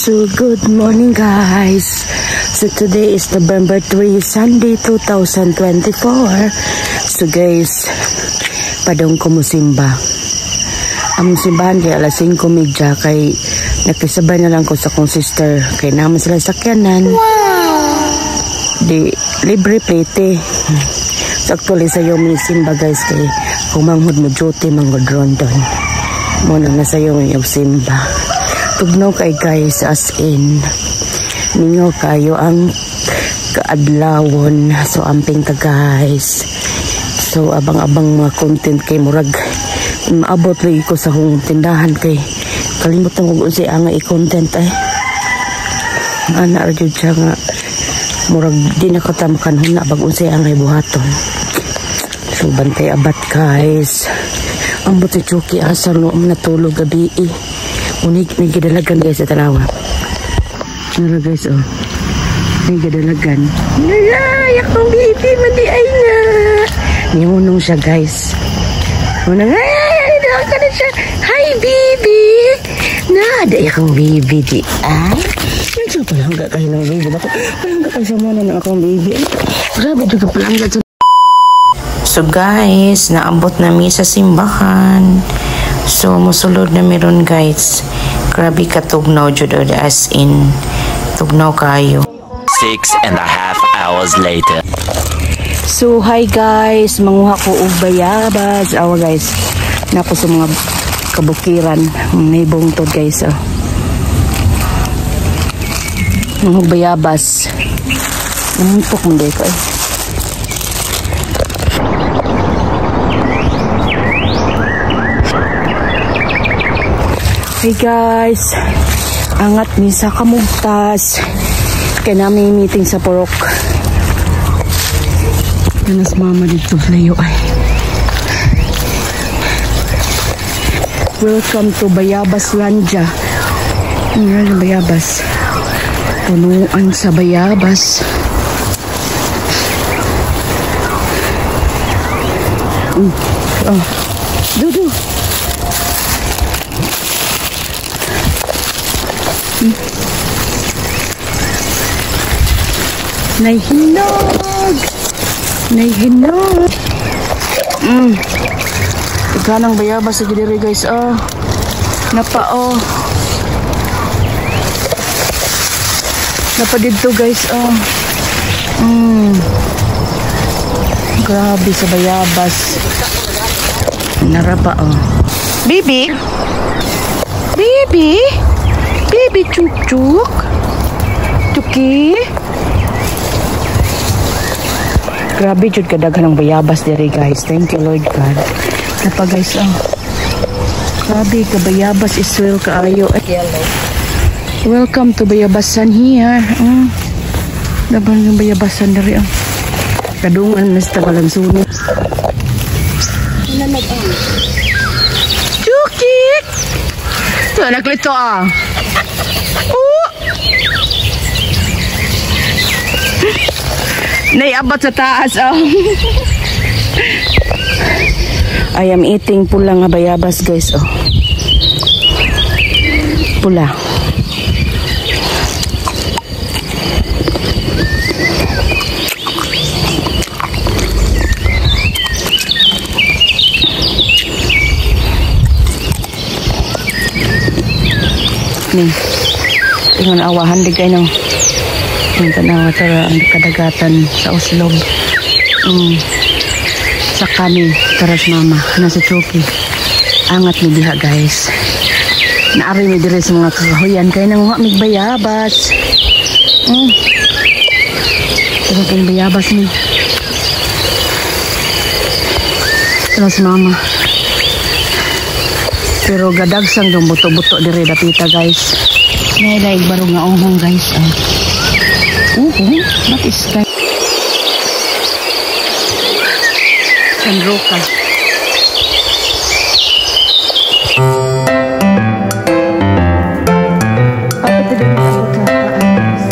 So good morning, guys. So today is November 3, Sunday 2024. So guys, padong ko musimba. Ang simbahan kay alas 5:30, kay nakisabay na lang ko sa akong sister kay naman sila sakyanan. Wow. Di libre plate. So actually sayo mi simba, guys, kay kumanghod mo duty manggod Rondon. Mo na nasa iyo ng simba. Tugnaw kay, guys, as in. Mingaw kayo ang kaadlawon. So amping ta, guys. So abang-abang mga content kay murag maabot lagi ko sa akong tindahan kay kalimutan ko unsay anga i-content ay. Ana ra jud siya nga murag di na ko tamakan huna bag unsay angay buhaton. So bantay abat, guys. Ambot si Chucky, asa no natulog gabi eh. Unig may gidalagan, guys, sa tanawa. Nara, guys, oh. May gidalagan. Ay, akong baby mandi ay na. Niunong siya, guys. Unang ay ay ay na siya. Hi, baby. Na, di akong baby di ay. Medyo palangga kayo ng baby. Ako, palangga kayo sa muna ng akong baby. Grabe, di ka palangga sa. So guys, naabot na mi sa simbahan. So musulod na mi ron, guys. Grabe katugnaw jud, as in tugnaw kayo. 6.5 hours later. So hi guys, manguha ko og bayabas. Awa, guys. Nako sa mga kabukiran, may bungtod, guys, oh. Mga bayabas. Namuntok mo ko eh. Hey guys, angat mi sa Kamugtas. Kaya namin meeting sa Purok. Nanas mama dito layo ay. Welcome to Bayabas Landia. Ang bayabas. Punuan sa bayabas. Oh. Dudu. Nahinog! Nahinog! Ikaw bayabas sa diri, guys, oh. Napa, oh. Napa dito, guys, oh. Grabe sa bayabas. Narapa, oh. Baby! Baby! Baby chuk chuk! Chuki! Grabe jud kadaghan ng bayabas diri, guys. Thank you, Lord God. Napa, guys, oh. Grabe ka bayabas Israel kaayo. Yellow. Welcome to Bayabasan here. Laban yung bayabasan diri, oh. Kadungan na sa Tagalansuno. Chuki! Ito, naglito ah. Oh! Naiabot sa taas, oh. I am eating pula nga bayabas, guys, oh. Pula. Ni. Ingon awahan di kay no. Ang tanawa tara ang kadagatan sa Oslob. Sa kami taras mama nasa Chucky. Angat ni diha, guys. Naari mi dire sa mga kakahuyan kay nanguha mig bayabas. Pero kay bayabas ni. Taras mama. Pero gadagsang dong buto-buto dire dapita, guys. May laig barong nga uhong, guys. Oh. Uhong? What is that? San Roca. Ako din ako sa taas.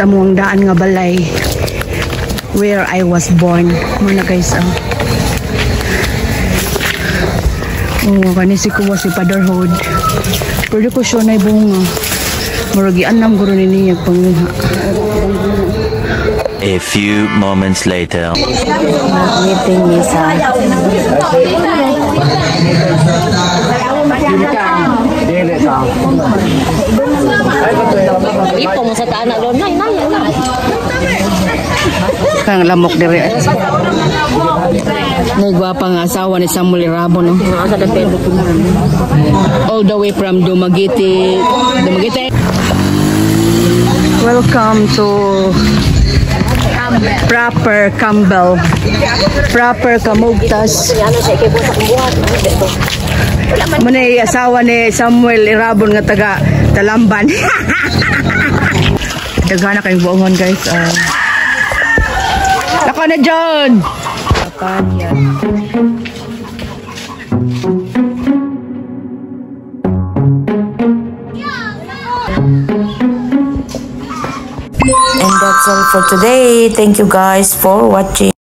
Sa among daan nga balay where I was born. Muna, guys, oh. Oh, kani si kuwa si fatherhood. Pero ko siya na bunga. Murag anam guro ni niya panguha. A few moments later. Meeting mi sa Ipo mo sa taan na doon. Nay, nay, nay. Kang lamok dire. Nay, gwapa nga asawa ni Samuel Irabo, no. All the way from Dumaguete. Dumaguete. Welcome to proper Campbell. Proper Kamugtas. Ano siya kay buhat akong buhat. Muna asawa ni Samuel Irabon nga taga Talamban. Daghana kayong buongon, guys. Naka na dyan! Kapanya. And that's all for today. Thank you guys for watching.